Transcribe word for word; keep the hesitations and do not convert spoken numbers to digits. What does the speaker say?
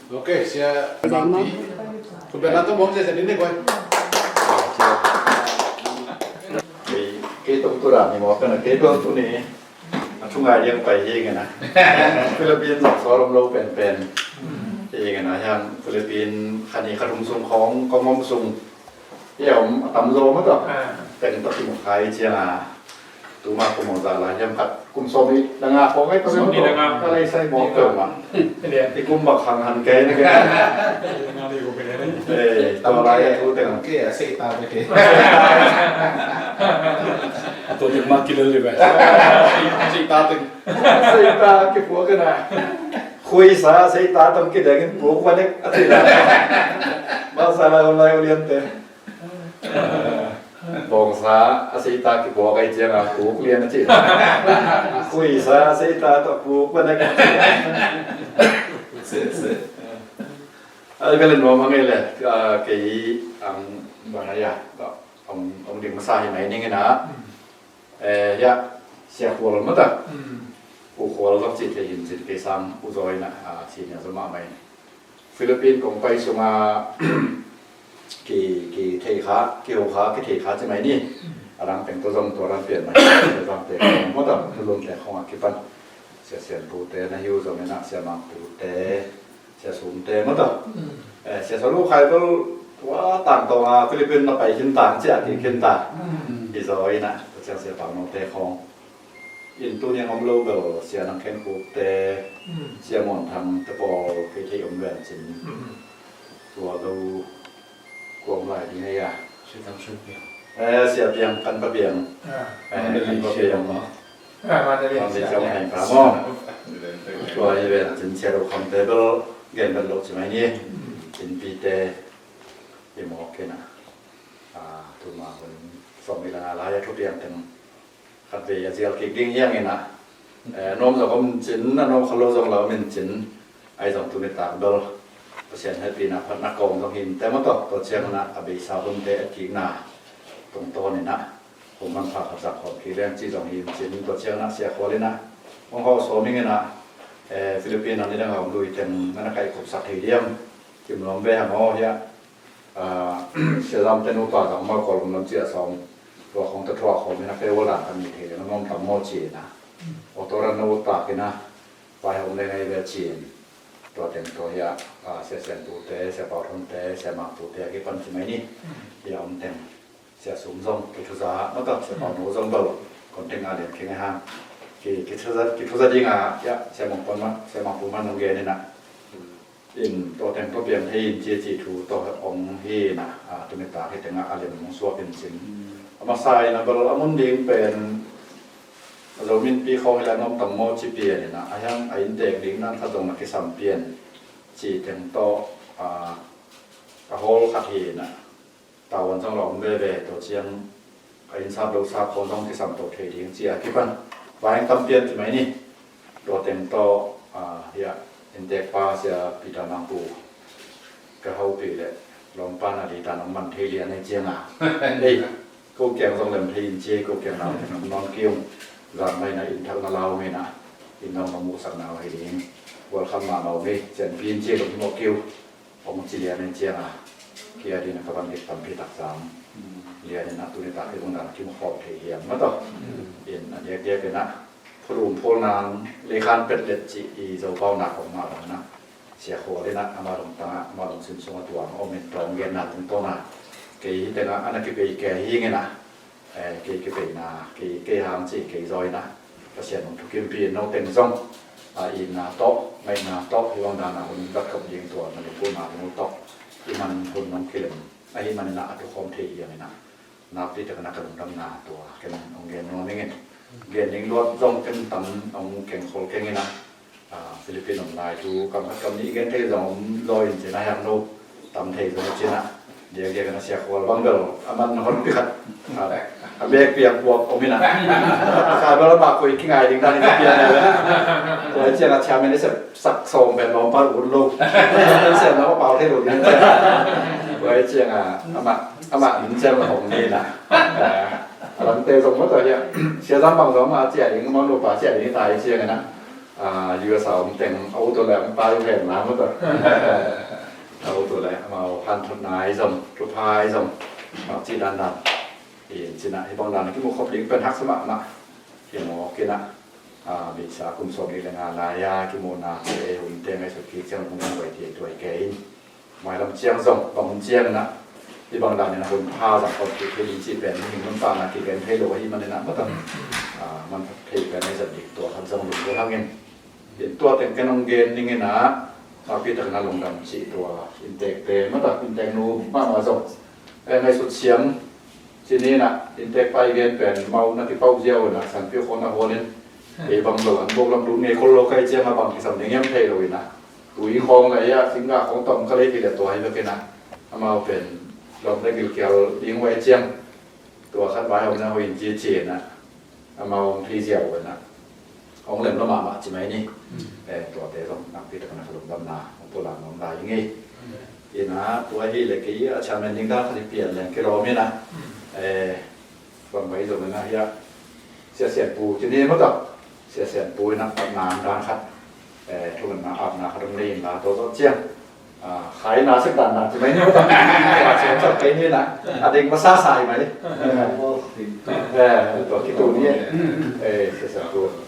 Ok, sia Mati. Ku bel na to mong sia sia din ni koi. Kei, kei tong tu ra ni mo kana kei tong tu ni. A thungai liang pai hi ngena. Philippines zong sawm lo pen pen. Hi ngena hiang Philippines khani kha thum sung khong kong om sung. Hi om a tam zo ma to. Teng to kim khai ciang a. Tuma kum ong za lai hiam khat kum sawm nih le nga khong ai to. Sawm nih le nga. Ka lei sai mawk peuh mah. I kum bang khang han kei na kei. Nga dei ko kei na. Eh, tua lai a thu teng. Kei a sei ta te kei. A tua teng mah kilel le ve. Sei ta teng. Sei ta kipuak na. Khuisa sei ta tong kideng in puak vanek a ci la. Bangsa lai lai ulian te. Bawngsa a seita kipuak ai cianga kuk lian a cih. Khuisa a seita tawh kuk va nek a cih. Ai bel nuam a ngei le, kei ang bang a ya, ong ding masa hi mai ning ina. Eh, ya, Sia Khual mata. U Khual zong cih thei hin cih kei sang u zaw ina, a, cih nia zong mah mai. Philippines kong pai sunga ki, ki thei kha, ki ho kha, ki thei kha ci mai ni. A dang teng to zong tua ran pian mai. Zang te kong mo ta, tu lum te kong a kipan. Sia Sian Pu te na hiu zong ena, Sia Mang Pu te, Sia Sum te mo ta. Eh, Sia Salu khai bel tua tang tonga Philippines na pai khin tang cia ki khin ta. I zo ina, tua ciang Sia Pau No te kong. In tuni a om lo bel Sia Nang Khen Khuk te, Sia Muan Thang te pawl kei thei om ven cin. Tua lo kuam lai ding hei a. Sia Thang Sun Piang. Eh, Sia Piang kan pa piang. Eh, kan pa piang. Kan pa piang. Hei pa mo. Tua hi ven cin Sia Lo Kham te bel gen bel lo ci mai ni. In pi te i mawk kei na. Ah, tuma hun sawm i la nga lai a thu piang teng. Khatvei a zial kik ding hiang ina. Eh, nuam zong om cin, a nuam kha lo zong la om in cin. Ai zong tu nitak bel Pasian hehpihna phatna kawm zong hin te maw tawh, tua ciang ina a beisa hunte a kikna tungtawn ina kum manpha khat zak khawm kik leng ci zong hin cin, tua ciang ina Sia Khual ina hong hawh sawm ing ina, eh, Philippines a nidang a om lui teng nana kaikhopsak thei diam? Kim nuam ve hang aw hiah. Ah, Sia Zam te nupa zang ma Kawlgam lam ciah sawm tua khong ta thuah khawm in a festival dan kan ni thei leh na nuam tam maw ci na. Auto ran na ut tak in a vai hong leng ai ve ci in. Tua teng tua hiah, ah, Sia Sian Pu te, Sia Pau Thon te, Sia Mang Pu te a kipan ci mai ni. Hiah om teng Sia Sum zong kithuza mata, Sia Pau No zong bel kon teng a lian keng a hang. Ki, kithuza, kithuza ding a hiah Sia Mang Pu man, Sia Mang Pu man nong gen in a. In tua teng tua piang thei in ci a cih thu tawh hong hi na, a, tu nitak hi tengah a lem hong suak in cin. A masa in a bel a mun ding pen a Zomi Innpi khawng hi la nuam tam maw ci pian in a, a hiang a inntek ding nan khat zong na kisam pian ci teng tawh, a, a hawl khat hi na. Tavuan zong la om veve, tua ciang a innsap lo sap khawng zong kisam to thei ding ci a kipan. Vai hong tam pian ci mai ni. Tua teng tawh, ah, hiah inntek pa Sia Peter Mang Pu ka hopih leh lawmpa na dei tan hong man thei lian ei ciang a. Ei, ko kiang zong lem thei in ci, ko kiang nau thei nong nawn kiung. Zan mai na inn thak na lau mai na inn nong nong muhsak nau hei ding. Welcome mahmah om ei, cianpi in ci lo hi mawh kiu. Hong ci lian in ciang a, kia ding a ka van dik tampi tak zang. Lian in a tu nitak hi bang dan a kim khawm thei hiam na tawh. In a diakdiak in a phulum phul nang lei khan pet let ci i Zopau nak hong mah bang na. Sia Khual in a ama dong tang a, ama dong sim sung a tuang om in tawng gen na tungtawn a. Kei hi teng a, a na kipei kei hi ngin a. Eh, kei kipeina, kei, kei hang ci, kei zawina. Pasian hong thukimpi in no teng zong, a, itna tawh, ngaihna tawh, hi bang dana hun vat khop ding tua, na lungkutna teng uh tawh, i man hun nong kilem. Ahi manin a, a tukhawm thei hiam in a. Nakpi takin a ka lungdamna tua, ken hong gen nuam ing in. Gen ding luat zong ken tam hong keng khol keng in a. Ah, Philippines om lai thu kam khat kam nih i gen thei zong om zaw in cin a, hiang no tam thei zong cin a. Diakdiak in a Sia Khual bang bel a man honpi khat, ah, a bek piang puak om in a. Kha bel a mah koi kingai ding dan in ka piang le. Tua ciang a chairman i sep sak sawm pen lawm pal ut lo. Siam lo a pau thei lo ding ciang. Tua ciang a amah, amah in ciang la hong ni na. Ah, a lamte zong maw tua hiang. Sia Zam bang zong a ciah ding, amah nupa ciah ding i tai ciang in a. U S a om teng a ut uh leh hong pai ven la mawk a. A ut uh leh amau hanthotna ahi zong, thupha ahi zong, amau cih dandan. Hi cinah hih bang dan a kimuh khop ding pen haksa mahmah. Hi mawk inah, a, beisa kum sawm nih le nga lai-a kimuhna te hun teng ngaihsut kik ciang hong dang vai thei tuai kei in. Mailam ciang zong bang hun ciang inah hih bang dan inah hun pha zang khop kik thei ding cih pen mihing nuntakna kigen thei lo ahih maninah mawk a. A, manpha thei pen ahi zat dik tua khat zong lunggulh hangin. In tua teng ken hong gen ning inah, nakpi takin a lungdam cih tua inntekte mawk a, inntek nu mahmah zong. E, ngaihsut siam ci ni inah, inntek pai gen pen mau na kipau ziau inah, sanpeuh khawng na hawl in. Ei bang lo an bawk lam lut ngei khol lo kai ciang a bang kisam ding hiam thei lo inah. Tui khawng lei ah, singgah khawng tom ka lei kei le tua hi bek inah. Amau pen lawm le gilkial ding vai ciang. Tua khat vai hong na hoih in ci ci inah. Amau hong thei ziau inah. Hong lem lo mahmah ci mai ni. Mm. Eh, tuate zong nakpi takin a ka lungdamna hong pulak nuam lai ing ei. Mm. Inah tua hi le kei a chairman ding dan khat i pian leng kilawm inah. Mm. Eh, bang vai zong inah hiah Sia Sian Pu ci ni mawk a. Sia Sian Pu inah patna dan khat, eh, thungetna apna khat hong nei inla tua zawh ciang. A, khai na sek dan na ci mai ni mawk a. Tua ciang ciang kei ni inah a ding masa sa hi mai. Eh, tua kitu ni. Eh, Sia Sian Pu.